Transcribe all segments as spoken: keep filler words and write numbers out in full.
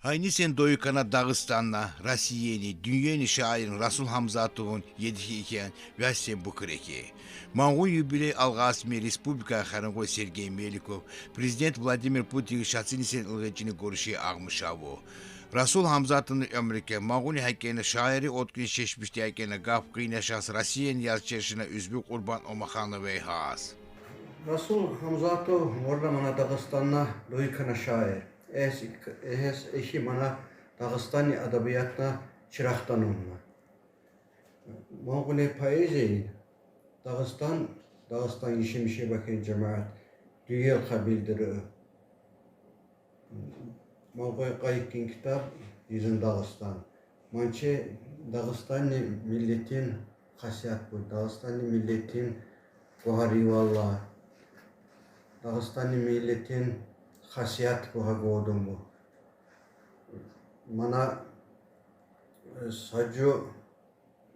Aynı sen doyukana Dağıstanna, Rossiyeni, dünyeni şairin Rasul Hamzatovun yediki eken vâs sen bıkır eke. Mağun yubiley alğasmi respublika xarinğoy Sergey Melikov, prezident Vladimir Putin şatsini sen ılğecini görüşe ağmış avo. Rasul Hamzatovnı ömrike, mağuni hakene, şairi otkun şeşmişti hakene gap qıynaşas Rossiyeni yazçerşina üzbü Qurban Omaxanovey has. Rasul Hamzatov morda mana Dağıstanna doyukana şair. Ehs, ehs ehi mana Dağıstanni adabiyatna çıraqdan omna. Mağune poeziyeyi Dağıstan, Dağıstan işemişe baken cemaat dünyelxa bildiri. Mağue qayıqqın kitab Bizim Dağıstan. Mançe Dağıstanni milletin xasiyat bu. Dağıstanni milletin guhari valla. Dağıstanni milletin xasiyat guha godumu. Mana, e, sacu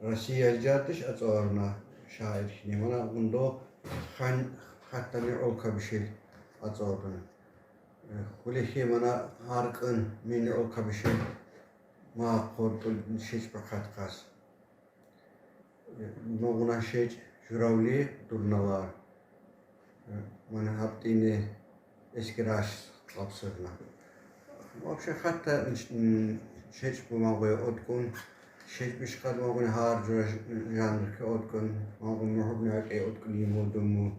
Rossiya cardış atsorna şair şine. Mana undo xan xattani olka bişil atsordun. E, Hulexi mana harqın mini olka bişil ma qortul şeç baqatqas. Mağuna şeç Juravli durnalar. Mana haptini eski raş qapsırna. Вообще hatta şeç bu mağuya otkun, şeç bir şiqat mağuna har jura janrki otkun, mağun muhubni haqe otkun imudumu,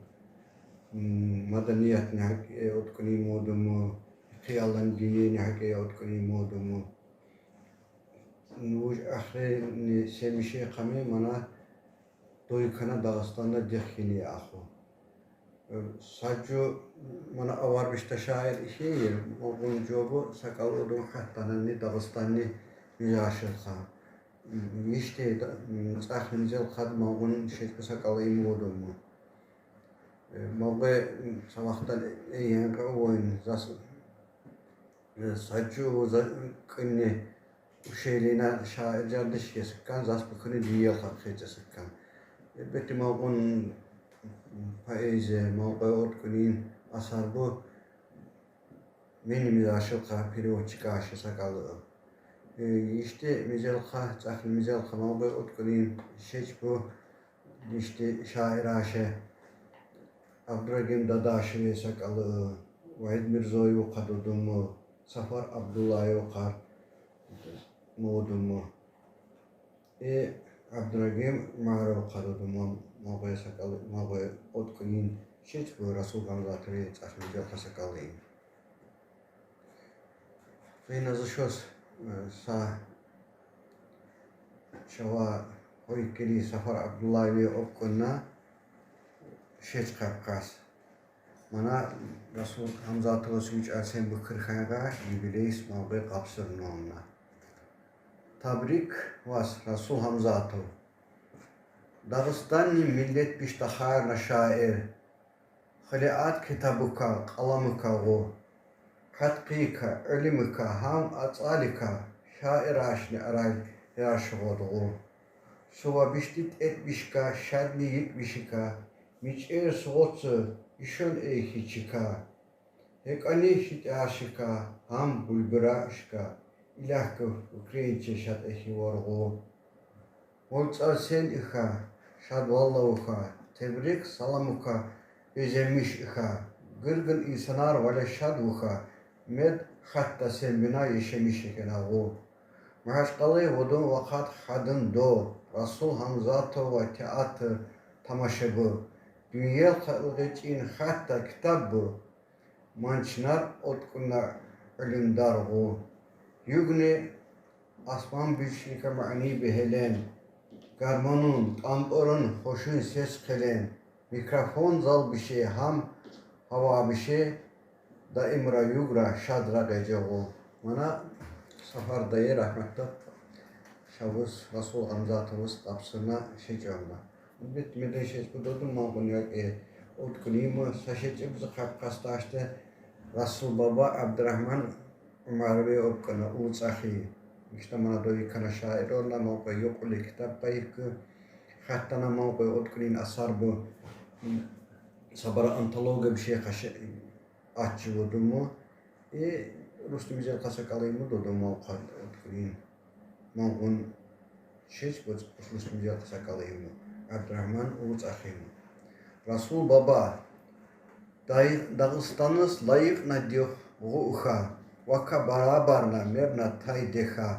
madaniyatni haqe otkun imudumu, qiyallan dünyeni haqe otkun imudumu. Vuj axreni semişe qami mana doyukana Dağıstanda dexini axu. Sacu mana avar bişta şair işeyir, oğun cobu saqalı odun xattanani Dağıstanni müyaşırxa. İşte, tsahni mizel xad mağun şeçku saqalı imudumu. Mağue savaqtan eyen qavoyin zas Sacu za qınni uşelina şair cardış ke sıkkan, zas bıkını diye xaqece sıkkan. Elbette mağun poeziya, mağun otkınin asar bu menimiz aşılqa periodçik aşı saqalı. İşte mizelqa, tsahni mizelqa mağun otkınin şeç bu İşte şair aşı Abduragim Dadaşevi saqalı, Vaid Mirzoyevi qadudumu, Safar Abdullayevi qar mudumu. E, Abduragim Umarovi qadudumu, mağuya saqalı, mağuya otkınin şeç bu Rasul Gamzatovi tsahni mizelqa saqalı. Fena zışos sa çava hoykeli Safar Abdullayevi opkonna şeç qapqas. Mana Rasul Hamzatov Suviç Arsen bıkırxanğa yubileys mağbe qapsırnomna. Tabrik vas Rasul Hamzatov. Dağıstanni millet bişta xarna şair. Xılıat kitabıka, qalamıka ğu, qatqıka, ilimıka, ham atsalika, şair aşni aral yaraşığod ğu. Suva bişti tēt bişka, şadni yik bişika, miçer suğotsı, işon eyhi çika. Hekani şit aşika, ham bulbira şika, ilahkı fikrençe şat ehi vorğu. Moltsal sen iha, şad valla uha, tebrik salam uha, bezemiş iha. Gırgın insanar vale şad uha, med hatta sen bina yeşemiş iken ağu. Mahaşqalı vodun vakat hadın do, Rasul Hamzatova teatr tamaşebi. Dünya ılğeçin hatta kitab bu. Mançnar otkuna ilimdar ğu. Yugni asman bişika mani behelen. Garmonun, tamburun, hoşun ses kelen. Mikrofon zal bişe ham hava bişe. Daimra yugra şadra gece ğu. Mana Safar dayı rahmetli şavuz Rasul Hamzatovuz qapsırna şeç onda. Elbet, meden şeç bu dodun mağun yok, e, otkınımı, sa şeç bizi Kafkas'ta işte Rasul Baba, Abdurrahman Umarovi opkana, Ulus Ahi. İşte mana doyukana şair onda, mağun yok öyle kitap kayıkı. Hatta na mağun otkının asar bu. Sabara antologiya bir şey kaşı açı budumu. E, Rustumizerka sakalıyım dodu mavkar otkrin. Mavgun şeç bu Rustumizerka sakalıyım. Abdurrahman Uğuz Ahim. Rasul Baba. Dağıstanız layık na dih ğu uha. Vaka barabar na merna tay deha.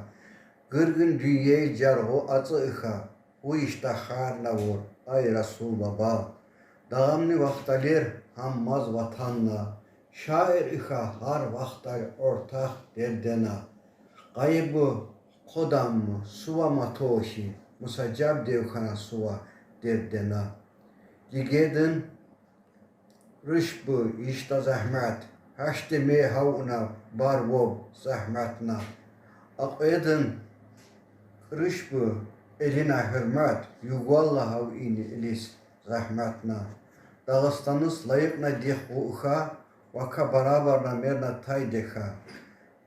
Gırgın dünyey car ğu atı uha. Ğu işta har na vur, ay Rasul Baba. Dağamni vaqtaler hammaz vatanna. Şair iha har vaqtal ortaq derdena. Qayıbı qodamı suva matohi, musacab devkana suva derdena. Gigedin rış bı işta zahmat, haşte me havuna bar vob zahmatna. Aqedin rış bı elina hürmat, yugvalla hav ini ilis zahmatna. Dağıstanız layıqna dih ğu uha, vaka barabarna merna tay deha.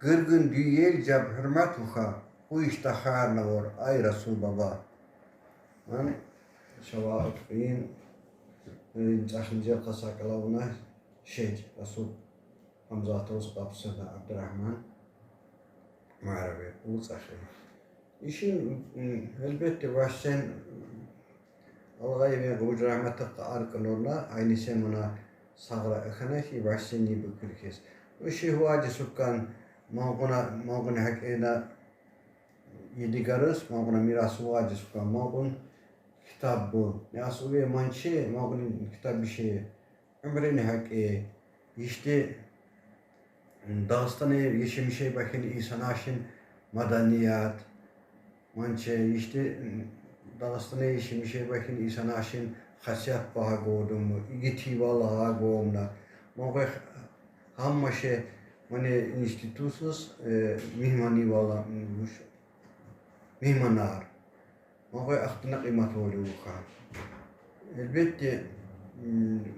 Gırgın düyel cab hürmat uha, ğu işta har na vor, ay Rasul Baba. Mani şava utqin, Çaxınca qasaqlavna şeç, Rasul Hamzatovuz qapsırna Abdurrahman Maravi, Uğuz Ahim. İşin, elbette, vaşsen Alğay ve Ğuc rahmetli arqın orna, aynı semana sağra ıhana ki vaşsen ni bükür kes. Işi huacı sukkan mağuna, mağuna hak ena yedigarız, mağuna miras huacı sukkan mağun kitab bu. Ne asıl ve mançe, mağun kitab bir şey. Ömrüni hak e, işte Dağıstan'ı yaşamışe bakın insan aşın madaniyat, mançe işte Dağıstan'ı yaşamışe bakın insan aşın hasiyat baha gördüm mü, igiti vallaha gördüm. Mağun hamma şey, mani institusuz, e, mihmani valla, mihmanar. Mağun aqtına qıymat olu uka. Elbette,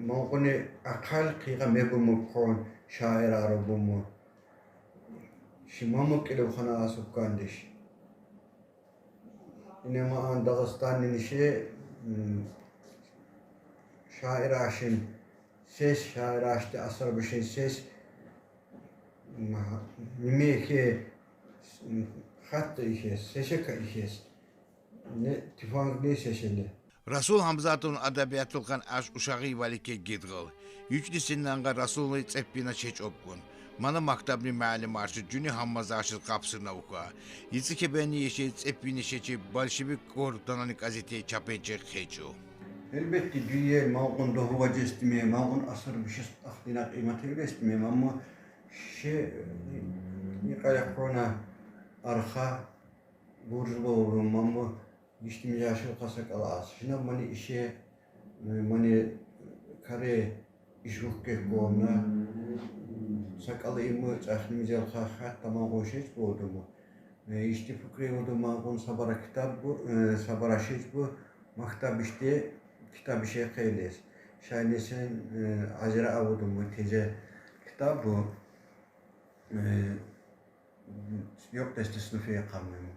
mağun aqal qıyğa me bu mu kon, şair arı bu mu. Şi mamu kile ukhana asıp kandiş. İnema an Dağıstan nişe, şair aşın ses, şair aştı asar bışın ses, mimeke, hatta işes, seşeka işes. Ne tüfang ne seşeli. Rasul Hamzatovnı adabiyatılqan aş uşağı valike gidğıl. Yüçlü sinnanğa Rasulnı tsepvina şeç opkun. Mana maktabni mali marşı cüni hammaz aşız qapsırna uka. Yitsi kebeni yeşe tsepvini şeçi bolşevik kortanani gazete çapençe qeçu. Elbette, düye mağun dohuva cestime, mağun asır bişis aqdina qıymat evlestime, ama şey, niqaya kona arxa burcu boğulun, ama işte mi yaşıl qasak alas. Şina mani işe, mani kare iş ukke kona. Sakalı imi çaxnimiz yalxa hatta mağun şeç boğdu mu. İşte fikre odu mağun sabara kitab bu, sabara şeç bu. Maktab işte kitab işe qeyles. Şaynesen azira avudu mu tece kitab bu. Yok deste sınıfı yakamıyorum.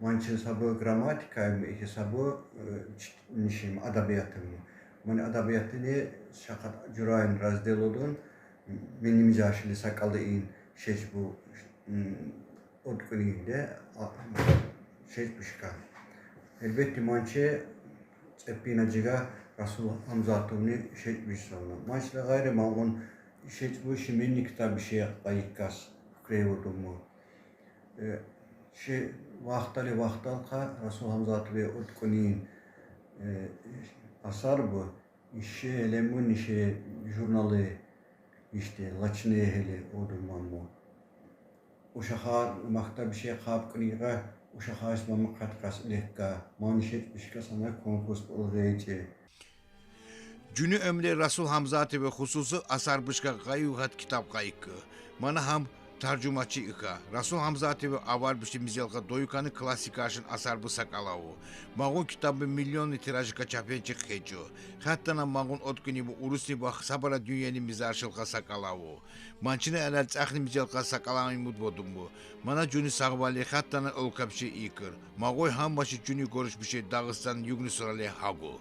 Mançın sabı gramatikayım, iki sabı nişim adabiyatım. Mani adabiyatını şakat cürayın razdel odun. Benim yaşlı sakalı in şeç bu otkuni de şeç bişka. Elbette mançe tsepina ciga Rasul Hamzatovni şeç biş sonra. Mançla gayrı mağun şeç bu şimenni kitab bir şey qayıkkas kukrevodumu. Şey, vaqtali vaqtalqa Rasul Hamzatov ve Utkunin asar bu. İşe elemun işe jurnalı işte laçını eheli odurman bu. Uşaha makta bir şey qap kniga uşaha ismamı qatkas lekka manşet bişka sana konkurs olğayıcı. Cüni ömre Rasul Hamzati ve hususu asar bışka ğayu hat kitap qayıkkı. Mana ham tarcumaçı ika. Rasul Hamzati ve avar bişi mizelka doyukanı klasika aşın asar bı sakalavu. Mağun kitabı milyonlu tirajika çapençik hecu. Hattana mağun otkuni bu urusni bah sabara dünyeni mizarşılka sakalavu. Mançını elal tsahni mizelka sakalavu mut bodum bu. Mana cüni sağvali hattana olkapşi ikır. Mağoy hambaşı cüni görüş bişi Dağıstan yugni sorale hagu.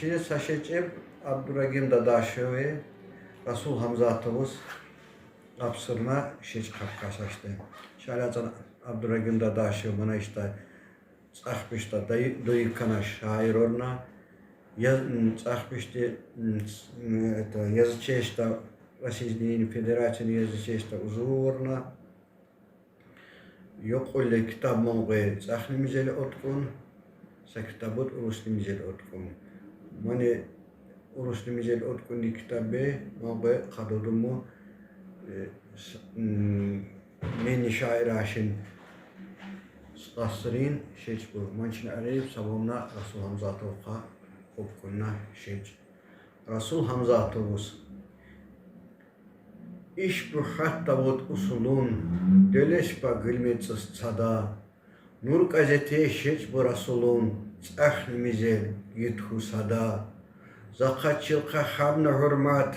Şi saşeçep Abduragim Dadaşevi, Rasul Hamzatovuz, Къапсырна шеч къапкъас ашди. Шаляцан Абдурагим Дадашев мана ишта цӀахбишта дой-, дойкана шаир орна, я-, м, цӀахбишди, м, ц-, м, это, язычеста, Россиядин Федерациядин язычеста узув орна. Юкьулле китаб ман гъве цӀахни мизел откӀун, са китаб ут урусни мизел откӀун. Мани урусни мизел откӀунни китаб бе ман гъве къадудуму, э, с-, м, мени шаирашин къасрин шечбур. Ман чин арив сабамна Расул Гьамзатовха къупкъунна шеч. Расул Гьамзатоваз. Ишбур хатта вот усулун, делешба гилме цӀус цада. Нур кӀазете шечбур Расулун, цӀахни мизел йит хьу сада. Захъачилхъа хабна гьурмат,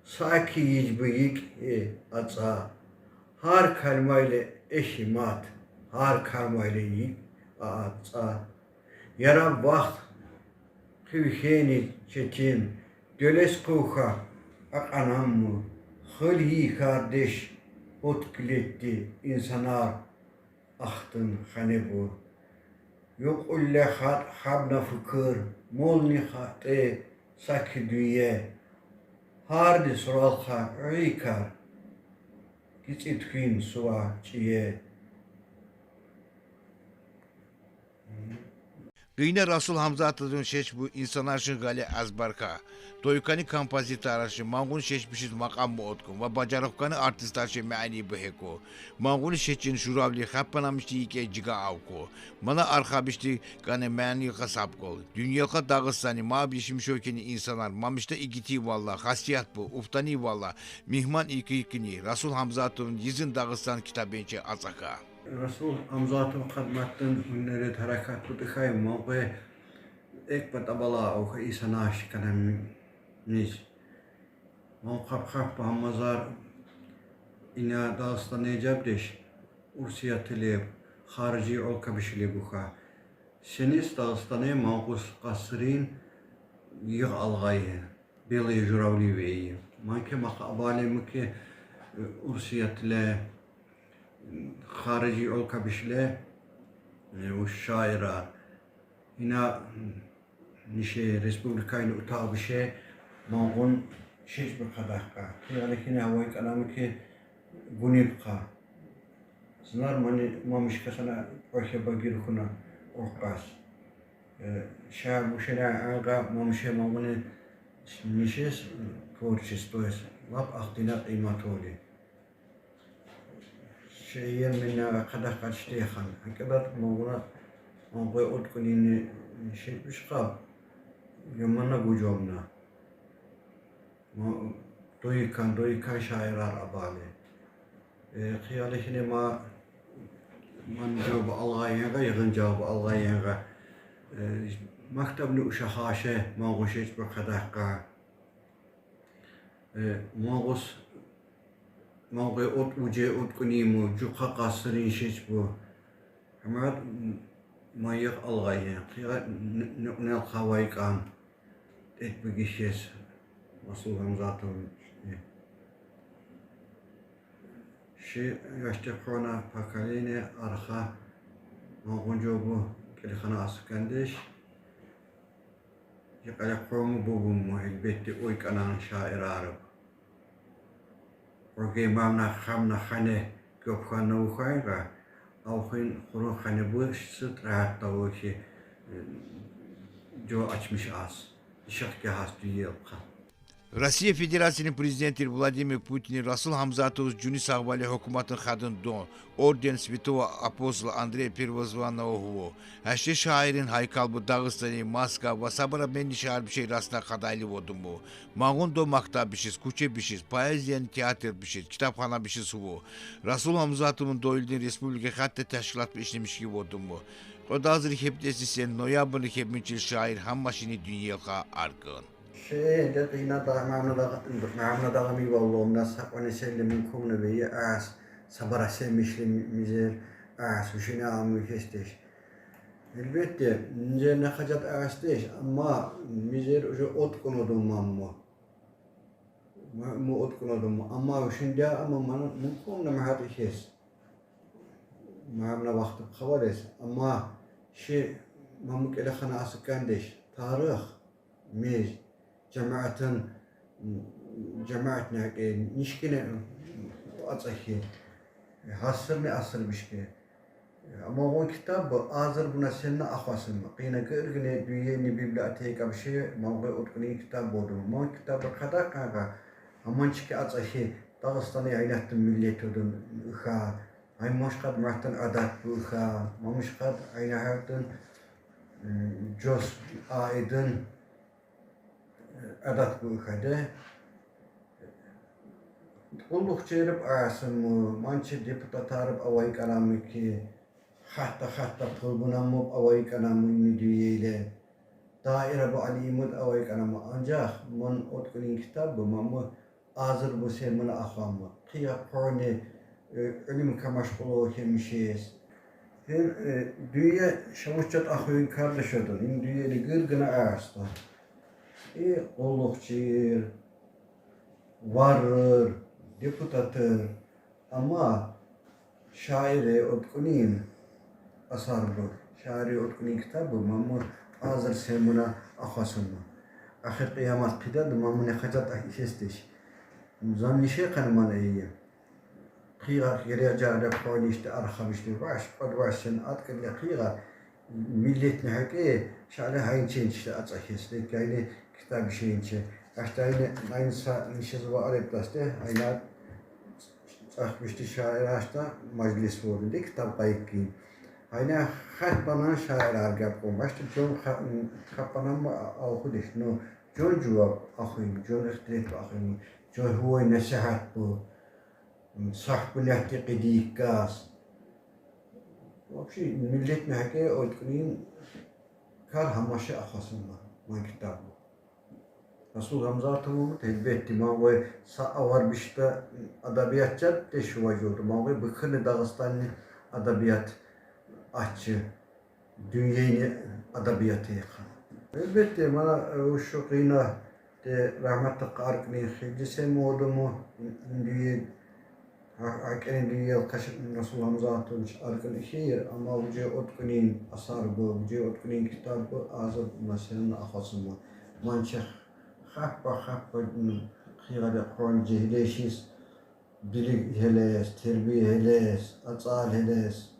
саки йижбу йикӀ ацӀа. Гьар калмайла эхи мат, гьар калмайла йикӀ ацӀа. Яраб вахт хивхьени четин, делес хъувха акьанамму, хил йикардеш, от килетди инсанар ахтун ханебу. Юкьулле хатӀ хабна фикир, молни хатӀе саки дуьнья. Гьарди суралха гъикар, гицӀид хьуьн сува чӀие. Къуьне Расул Гьамзатовзин шечбур инсанаршин гъали азбарха, дойкани композитораршин ман гъуни шечбишиз макьам откун ва бажарагъ кани артистаршин мани бу гьекӀу. Ман гъуни шечин журавли хаппанамишди йикӀе жига авку. Мана архабишди кӀане мани хасабкъул. Дуьньялха Дагъустани маб яшамиш хьайи инсанар мамишда игитивалла, хасиятбур, уфтанивалла, мегьман икикни Расул Гьамзатован Йизин Дагъустан китабинчи ацӀака. Расул Гьамзатов къадматдин гьунерид гьаракат бутӀихьай ман гъве экв патабала авха инсанар шикана миз. Ман хапхаппа гьамазар ина Дагъустане жабдеш, Урсиятиле, харжи алкабишиле гуха. Сенис Дагъустане ман гъус къасрин йигъ алгъайи, белые журавли вейи. Ман кемахъ абале муке, э, Урсиятиле, харжи алкабишиле, э, уш шаирар. Ина, м, нише республикайни утагъбише ман гъун шечбур къадагъкъа. Хияле хьине авай кӀанамуке гунибхъа. Знар мани мамишка сана кӀвахьеба гир хьуна къухкъас. Э, ша бушена ангъа мамише ман гъуни нишес, творчествояс лап ахъдина къиматули. Шиир мина къадагъкъа чтехан. ГьакӀ ятӀа ман гъуна ман гъве откӀунини шечбиш къаб, ямана гужамна. Ма дойкан, дойкан шаирар абале. Э, хияле хьине ма, ман жаваб алгъай янгъа, йигъин жаваб алгъай янгъа. Э, мактабни ушахъаше ман гъун шечбур къадагъкъа. Э, ман гъус, ман гъве от-, виже откӀунин му, жуха къасрин шечбур. Гьамад, м, ман йигъ алгъай ян. Хияле н-, н-, нуькӀнелхъ авай кӀан. ТӀет бугишес Расул Гьамзатовни. Ши яшди хъвана поколение арха ман гъун жавабу кӀелхана асукандеш. Йикъале къавуму бубуму, гьелбетда, ой кӀанан шаирарб. Огъе мамна хамна хане гьаб хьана ухайгъа, авхин хурун хане бу ши сутра гьатта вахи, э, жо ачмиш ас. Ишакъ гьас дуьньялхъа. Россия Федерациядин Президентдин Владимир Путинни Расул Гьамзатоваз жуьни сагъвали гьукуматдин хадин дон, орден Святого Апостола Андрея Первозванного гьува. Гьа ши шаирин гьайкалбур Дагъустандин Москва ва са пара мени шагьарбишей расна къадайли вадунбур. Ман гъун дон мактаббишиз, кучебишиз, поэзиядин театрбишиз, китабханабишиз гьува. Расул Гьамзатован дойилдин республика хатта тешкилатбур ишлемиш хьи вадунбур. Кьве агъзурни хьи пуддесни сентябрь, ноябрдин хьи пуд мичил шаир гьамма шейни дуьньялхъа аркъун. Шейде къина да мамна да, мамна да гъами валломна са кьвани селли мумкинна вея ас, са пара семишле мизер ас, вишина аму хестеш. Гьелбетда, мизер нахажат ас деш, амма мизер уже откъун одун мамма. Ма, му уткӀунадум, амма вишин дя, амма ман мумкин на махат ихес. Мамна вахту хаварес. Амма ши маму кӀелехана асыккандеш. Тарих, меж, жамаатун, жамаатна хӀекье, нишкине ацӀахи. Гьасирни асир бишке. Амма гъун китаб азир буна сенна ахвасин. Къина гиргине дуьйени библиотека биши, мамгъи уткӀунин китаб боду. Ман китаб кадакъага, аман чики ацӀахи, Дагъыстани айнаттун миллетудун уха, аймашкъад мартан адат бу уха, мамушкъад айнахартун, м, жос аидун, адат бу уха де. Къуллухъчийриб асиму, манчи депутатариб авай кӀанаму ки, хатта-хатта пулбунамуб авай кӀанаму ини дуьейле. Даира бу алимуд авай кӀанаму. Анжах ман уткӀунин китаб бу, маму азир бу сен муна ахваму. Къия къони, э, илим камашкъулу хемишес. Хем, э, дуье шавуччат ахвин кардашодун. Ин дуьени гиргина аста. И къуллухъчийр, варрир, депутатир. Амма шаири уткӀунин асар бу. Шаири уткӀунин китаб бу, маму азир сен муна ахвасинма. Ахир къиямат къидад, маму не хажат ихестеш. Зан ниши къанман эйи. Къигъа гережа да къонишди, архабишди, ваш, къад ваш сен аткъилле къигъа, миллетни хӀекье, шаири гьайинчен чида ацӀахес, декайни китаб шейинче. Аштайни, айни са, нишезва аребдасте, айна цӀахбишди шаир ашта мажлис вурди, китаб къайикки. Айна хатбанан шаир аргаб къом. Ашта жон ха-, хатбанан ма алхудиш, ну, жон жуваб ахвин, жон ихтилат ахвин, жон гьувай насигьат бу. Сахбунятти къидиккас. Вообще, миллетни хӀекье уткӀунин кар гьамаша ахвасинма, ман китаб бу. Расул Гьамзатову, гьелбетти, ман вай са авар бишта адабиятчи деш вай жолду. Ман вай бикини Дагъыстанни адабият ачи, дуьньени адабият яхъа. Гьелбетти, мана, э, шу къина де рагьматлу аркни хилдисе модуму, дуьнье, а, акьени дуьнье каш Расул Гьамзатович аркни хир, амма уже уткӀунин асар бу, уже уткӀунин китаб бу, азир масенна ахвасинма. Манчи хаппа, хаппа, м, хигъаде къон жегьилешис, билиг гьелес, тербия гьелес, ацӀал гьелес,